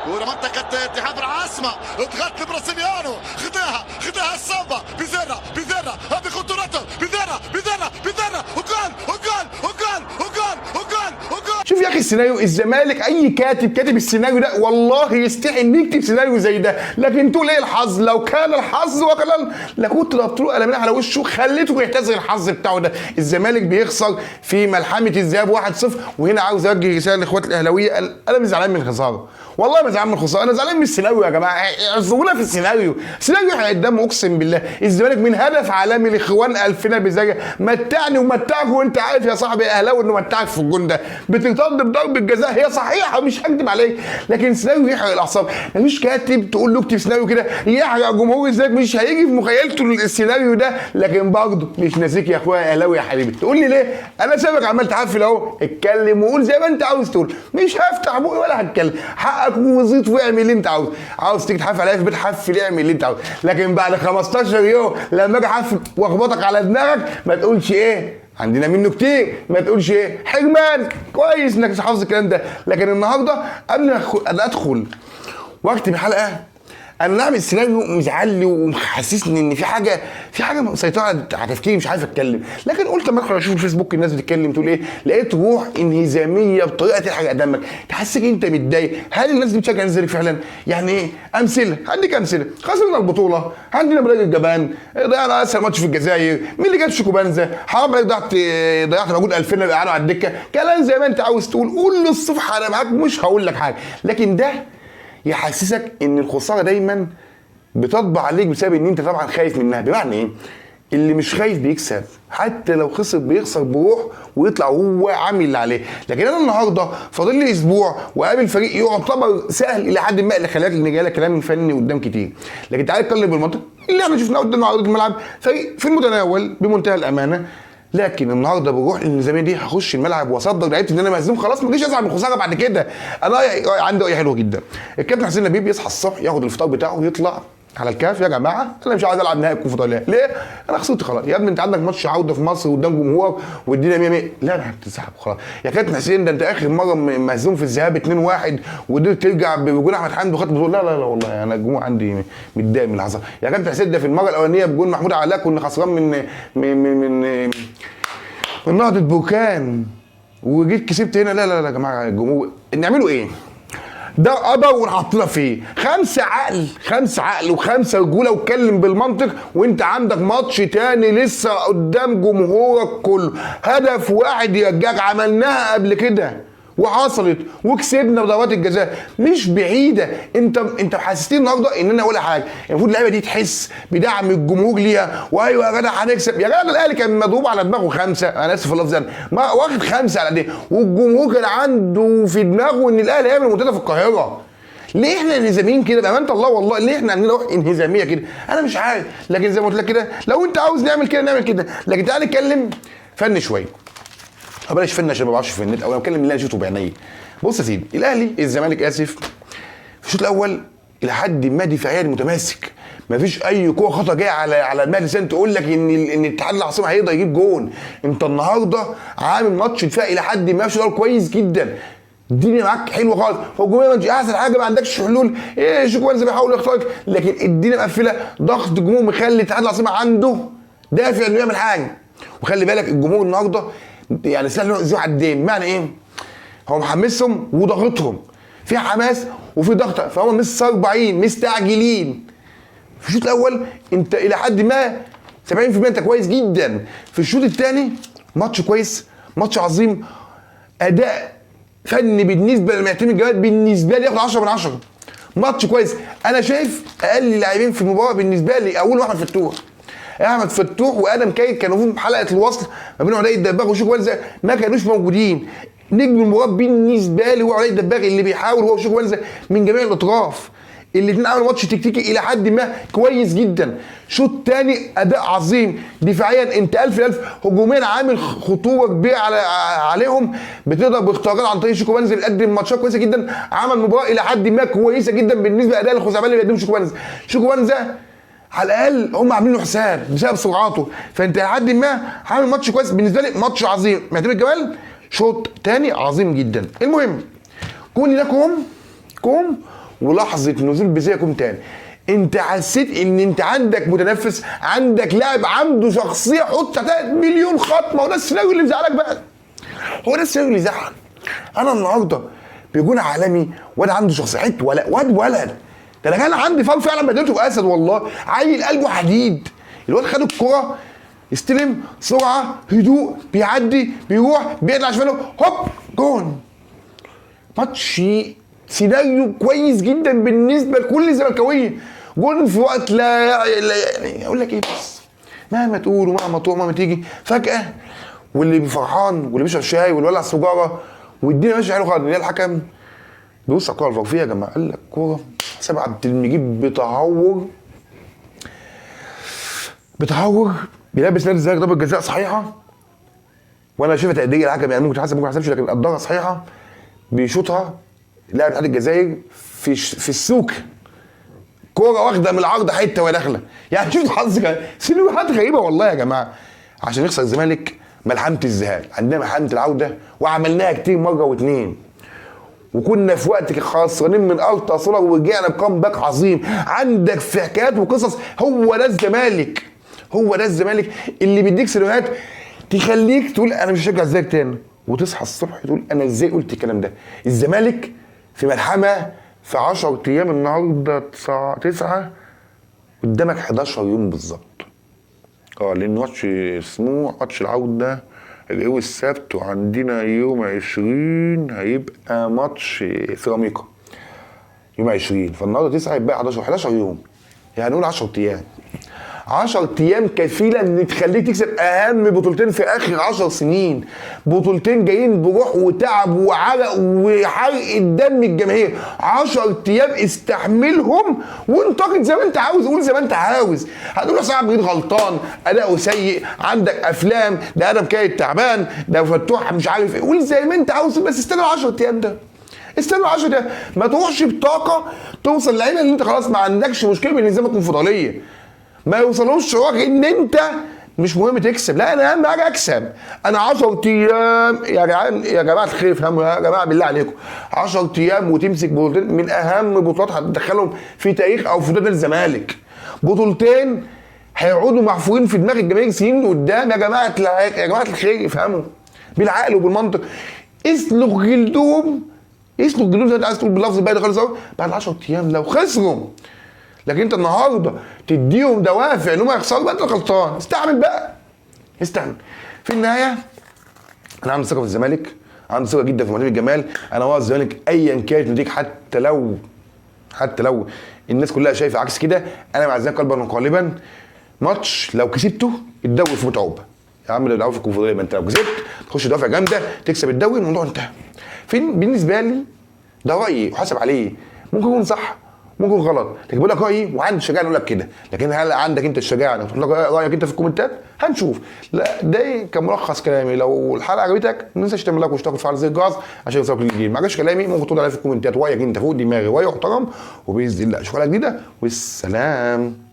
ورا منطقة اتحاد العاصمة، ضغط البرازيليانو، خداها خداها الصامبا، بيزيرا بيزيرا بخطورته، بيزيرا بيزيرا بيزيرا، وجول وجول وجول وجول وجول وجول. شوف يا اخي السيناريو، الزمالك اي كاتب كاتب السيناريو ده والله يستحي ان يكتب سيناريو زي ده، لكن تقول ايه الحظ؟ لو كان الحظ وكلا لكنت ضربت له قلمين على وشه خليته يعتذر الحظ بتاعه ده. الزمالك بيخسر في ملحمة الذهاب 1-0. وهنا عاوز اوجه رسالة لاخواتي الاهلاوية، انا مش زعلان من الخسارة، والله ما زعلان من الخسارة، انا زعلان من السيناريو يا جماعة، اعذرونا في السيناريو، سيناريو احنا قدام اقسم بالله. الزمالك من هدف عالمي لاخوان الفينا بزاجه، متعني ومتعك، وانت عارف يا صاحبي اهلاوي انه متعك في الجون ده، بترتد بضربه جزاء هي صحيحه مش هكدب عليك، لكن سيناريو يحرق الاعصاب. مفيش كاتب تقول له اكتب سيناريو كده يحرق جمهور الزمالك، مش هيجي في مخيلته السيناريو ده. لكن برضه مش ناسيك يا اخويا اهلاوي يا حبيبي، تقول لي ليه؟ انا سابك عمال تحفل اهو، اتكلم وقول زي ما انت عاوز تقول، مش هفتح بقي ولا هتكلم، حقك وزيط واعمل اللي انت عاوزه، عاوز تيجي تحفل عليا في البيت حفل، اعمل اللي انت عاوزه، لكن بعد 15 يوم لما اجي احفل واخبطك على دماغك ما تقولش ايه عندنا منه كتير، ما تقولش ايه حرمان. كويس انك مش حافظ الكلام ده. لكن النهارده قبل ما ادخل واكتب الحلقة، انا نعمل سيناريو مزعلني ومحسسني ان في حاجة مسيطرة على تفكيري، مش عارف اتكلم. لكن قلت اما ادخل اشوف الفيسبوك الناس بتتكلم تقول ايه، لقيت روح انهزاميه بطريقة تلحق دمك، تحسسك انت متضايق. هل الناس دي بتشجع الزمالك فعلا؟ يعني ايه؟ امثلة، هديك امثلة. خسرنا البطولة، عندنا بلاج الجبان، ضيعنا اسهل ماتش في الجزائر، مين اللي جاب شيكوبانزا؟ حرام عليك، ضيعت مجهود 2000 اللي قعدوا على الدكة. كلام زي ما انت عاوز تقول، قول للصبح انا معاك مش هقول لك حاجة. لكن ده يحسسك ان الخسارة دايما بتطبع عليك بسبب ان انت طبعا خايف منها. بمعنى ايه؟ اللي مش خايف بيكسب، حتى لو خسر بيخسر بروح ويطلع هو عامل اللي عليه. لكن انا النهارده فاضل لي اسبوع وقابل فريق يعتبر سهل الى حد ما، اللي خلي بالك ان جاي لك كلام فني قدام كتير. لكن تعالى نتكلم بالمنطق اللي احنا شفناه قدام على ارض الملعب، فريق في المتناول بمنتهى الامانة. لكن النهارده بالروح الانهزاميه دي هخش الملعب واصدق لعيبتي ان انا مهزوم خلاص، ما اجيش ازعل من الخسارة بعد كده. انا عندي رأي حلو جدا. الكابتن حسين لبيب يصحى الصبح ياخد الفطار بتاعه ويطلع على الكاف، يا جماعة انا مش عايز العب نهائي الكونفدراليه، ليه؟ انا خسرت خلاص. يا ابني انت عندك ماتش عوده في مصر قدام جمهورك والدنيا 100 100، لا انا هتنسحب خلاص. يا كابتن حسين ده انت اخر مرة مهزوم في الذهاب 2-1 وقدرت ترجع بجون احمد حمدي وخدت بطوله. لا لا لا والله انا الجمهور عندي متضايق من اللي حصل. يا كابتن حسين ده في المرة الاولانية بجون محمود علاء كنا خسران من من من من, من نهضة بركان وجيت كسبت هنا. لا لا لا يا جماعة الجمهور نعمله ايه؟ ده قدر ونحطنا فيه. 5 عقل، 5 عقل و5 رجوله، واتكلم بالمنطق. وانت عندك ماتش تاني لسه قدام جمهورك كله، هدف واحد يرجعك، عملناها قبل كده وحصلت وكسبنا بضربات الجزاء، مش بعيدة. انت محسسني النهارده ان انا ولا حاجة. المفروض اللعيبة دي تحس بدعم الجمهور ليها، وايوة يا جدع هنكسب يا جدع. الاهلي كان مضروب على دماغه 5، انا اسف في اللفظ يعني، ما واخد 5 على دي، والجمهور كان عنده في دماغه ان الاهلي هيعمل منتدى في القاهرة. ليه احنا انهزاميين كده بامانه الله؟ والله ليه احنا عندنا روح انهزاميه كده؟ انا مش عارف. لكن زي ما قلت لك كده، لو انت عاوز نعمل كده نعمل كده. لكن تعالى نتكلم فن شوية، بلاش فن عشان ما بعرفش في النت، او انا بتكلم اللي انا شفته بعينيا. بص يا سيدي، الاهلي الزمالك اسف في الشوط الاول الى حد ما دفاعيا متماسك، مفيش اي قوة خطا جاية على المهدي سان تقول لك ان الاتحاد العاصمة هيقدر يجيب جون. انت النهارده عامل ماتش دفاعي الى حد ما في الشوط كويس جدا، الدنيا معاك حلوة خالص. هجوميا مش احسن حاجة، ما عندكش حلول، ايه شيكوانزا بيحاول يخترق، لكن الدنيا مقفلة. ضغط الجمهور مخلي الاتحاد العاصمة عنده دافع انه يعمل حاجة. وخلي بالك الجمهور النهارده يعني سهل ذو حدين. معنى ايه؟ هو محمسهم وضغطهم، في حماس وفي ضغط، فهم مش 40 مستعجلين. في الشوط الاول انت الى حد ما 70% انت كويس جدا. في الشوط الثاني ماتش كويس، ماتش عظيم، اداء فني بالنسبة لمعتمد الجمال بالنسبة لي ياخد 10 من 10. ماتش كويس. انا شايف اقل لاعبين في المباراة بالنسبة لي اول احمد فتوح. احمد فتوح وادم كايد كانوا في حلقة الوصل ما بين عدي الدباغ وشيكو بانزا، ما كانوش موجودين. نجم المباراة بالنسبة لي هو عدي الدباغ اللي بيحاول هو وشيكو بانزا من جميع الاطراف. الاثنين عملوا ماتش تكتيكي الى حد ما كويس جدا. شوط تاني اداء عظيم دفاعيا، انت الف الف، هجوميا عامل خطورة كبيرة عليهم، بتقدر باختيارات عن طريق شيكو بانزا، بيقدم ماتشات كويسة جدا، عمل مباراة الى حد ما كويسة جدا بالنسبة لاداء الخزعبلي اللي بيقدمه شيكو بانزا. شيكو بانزا على الاقل هم عاملين له حساب بسبب سرعاته، فانت لحد ما عامل ماتش كويس بالنسبة لي، ماتش عظيم. معتمد الجمال شوط تاني عظيم جدا. المهم كل ده كوم كوم، ولحظة نزول بيزيرا جون تاني، انت حسيت ان انت عندك متنفس، عندك لاعب عنده شخصية، حط تحتها مليون خط. ما هو ده السيناريو اللي مزعلك بقى، هو ده السيناريو اللي زعل. انا النهارده بيكون عالمي واد عنده شخصية، حتة ولا واد ولد ده. انا كان عندي فاول فعلا بدلته باسد والله، عيل قلبه حديد. الواد خد الكره، استلم سرعة، هدوء، بيعدي، بيروح، بيقلع شماله، هوب جون. ماتش سيناريو كويس جدا بالنسبة لكل الزملكاويه. جون في وقت لا يعني اقول لك ايه، بس مهما تقول ومهما تروح ومهما تيجي فجاة، واللي فرحان واللي بيشرب شاي واللي ولع سجاره والدنيا ماشية حلو خالص، نلاقي الحكم بيبص على الكورة الفار فيها يا جماعة، قال لك كورة حسام عبد المجيد بتهور بيلبس نادي الزمالك ضربه جزاء صحيحه، وانا شايفها تأدية الحكم، يعني ممكن تحسب ممكن ما تحسبش، لكن قدرها صحيحه. بيشوطها لاعب اتحاد الجزائر في السوق، كورة واخده من العرض حتة وهي داخله، يعني شوف الحظ كان سيناريوهات غريبة والله يا جماعة. عشان يخسر الزمالك ملحمة الذهاب، عندنا ملحمة العودة وعملناها كتير مرة واثنين، وكنا في وقت خسرانين من التا سولار ورجعنا ب comeback عظيم. عندك في حكايات وقصص. هو ده الزمالك، هو ده الزمالك اللي بيديك سيناريوهات تخليك تقول انا مش هشجع الزمالك تاني، وتصحى الصبح تقول انا ازاي قلت الكلام ده. الزمالك في ملحمة في 10 ايام، النهارده 9، قدامك 11 يوم بالظبط. لان ماتش سموح، ماتش العودة هيبقى السبت، وعندنا يوم 20 هيبقى ماتش سيراميكا يوم 20، فالنهارده 9 يبقى 11 يوم، يعني نقول 10 ايام. 10 ايام كفيله ان تخليك تكسب اهم بطولتين في اخر 10 سنين، بطولتين جايين بروح وتعب وعرق وحرق الدم الجماهير. 10 ايام استحملهم وانتقد زي ما انت عاوز، قول زي ما انت عاوز. هتقول حسام عبد المجيد غلطان، اداؤه سيء، عندك افلام، ده ادم كايد تعبان، ده فتوح مش عارف ايه، قول زي ما انت عاوز، بس استنى ال 10 ايام ده، استنى 10 ايام. ما تروحش بطاقة توصل لعيبة ان انت خلاص ما عندكش مشكلة بالنسبة لك الكونفدراليه، ما يوصلوش شعورك ان انت مش مهم تكسب، لا انا اهم حاجة اكسب. انا 10 ايام يا جماعة، يا جماعة الخير افهموا يا جماعة بالله عليكم، 10 ايام وتمسك بطولتين من اهم بطولات هتدخلهم في تاريخ او في نادي الزمالك، بطولتين هيقعدوا محفورين في دماغ الجماهير سنين قدام. يا جماعة يا جماعة الخير افهموا بالعقل وبالمنطق، اسلخ جلدهم، اسلخ جلدهم زي ما انت عايز تقول باللفظ الباقي خالص اهو. بعد 10 ايام لو خسروا، لكن انت النهارده تديهم دوافع ان هم يخسروا، بقى انت غلطان. استعمل بقى، استعمل. في النهاية انا عندي ثقة في الزمالك، عندي ثقة جدا في معتمد الجمال. انا ورا الزمالك ايا كانت النتيجة، حتى لو الناس كلها شايفه عكس كده، انا مع الزمالك قلبا وقالبا. ماتش لو كسبته الدوري في متعوبه يا عم، لو في الكونفدراليه ما انت لو كسبت تخش دوافع جامدة تكسب الدوري، الموضوع انتهى. فين بالنسبة لي ده رايي وحاسب عليه، ممكن يكون صح ممكن غلط، لكن بقول لك رايي وعندي الشجاعة اقول لك كده. لكن هل عندك انت الشجاعة انك تقول رايك انت في الكومنتات؟ هنشوف. لا ده كملخص كلامي. لو الحلقة عجبتك ما تنساش تعمل like واشتراك وتفعل زر الجرس عشان يوصلك الجديد. ما عجبش كلامي ممكن تقول عليه في الكومنتات رايك انت فوق دماغي، راي محترم، وباذن الله اشوفك حلقة جديدة، والسلام.